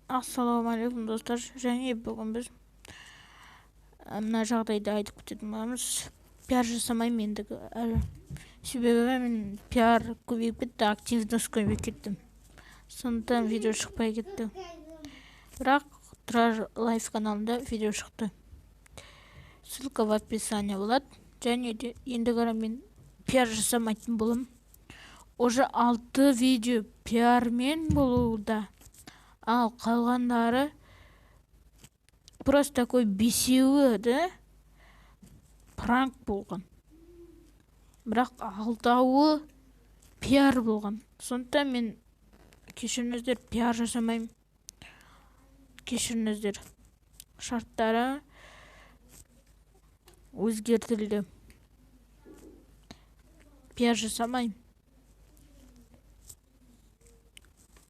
Ассалаумағалейкум, достар! Және бүгін біз мына жағдайды айтып кететін боламыз. Пиар жасамаймын ендігі әлі, себебі мен пиар көбейіп кетті, активность көбейіп кетті, сондықтан видео шықпай кетті. Бірақ Тұрар Лайф каналында видео шықты, ссылка в описании болады. Және де ендігәрі мен пиар жасамайтын боламын. Уже алты видео пиармен болуда, ал қалғандары просто такой. Бесеуі да пранк болған, бірақ алтауы пиар болған. Сондықтан мен, кешіріңіздер, пиар жасамаймын, кешіріңіздер. Шарттары өзгертілді, пиар жасамаймын.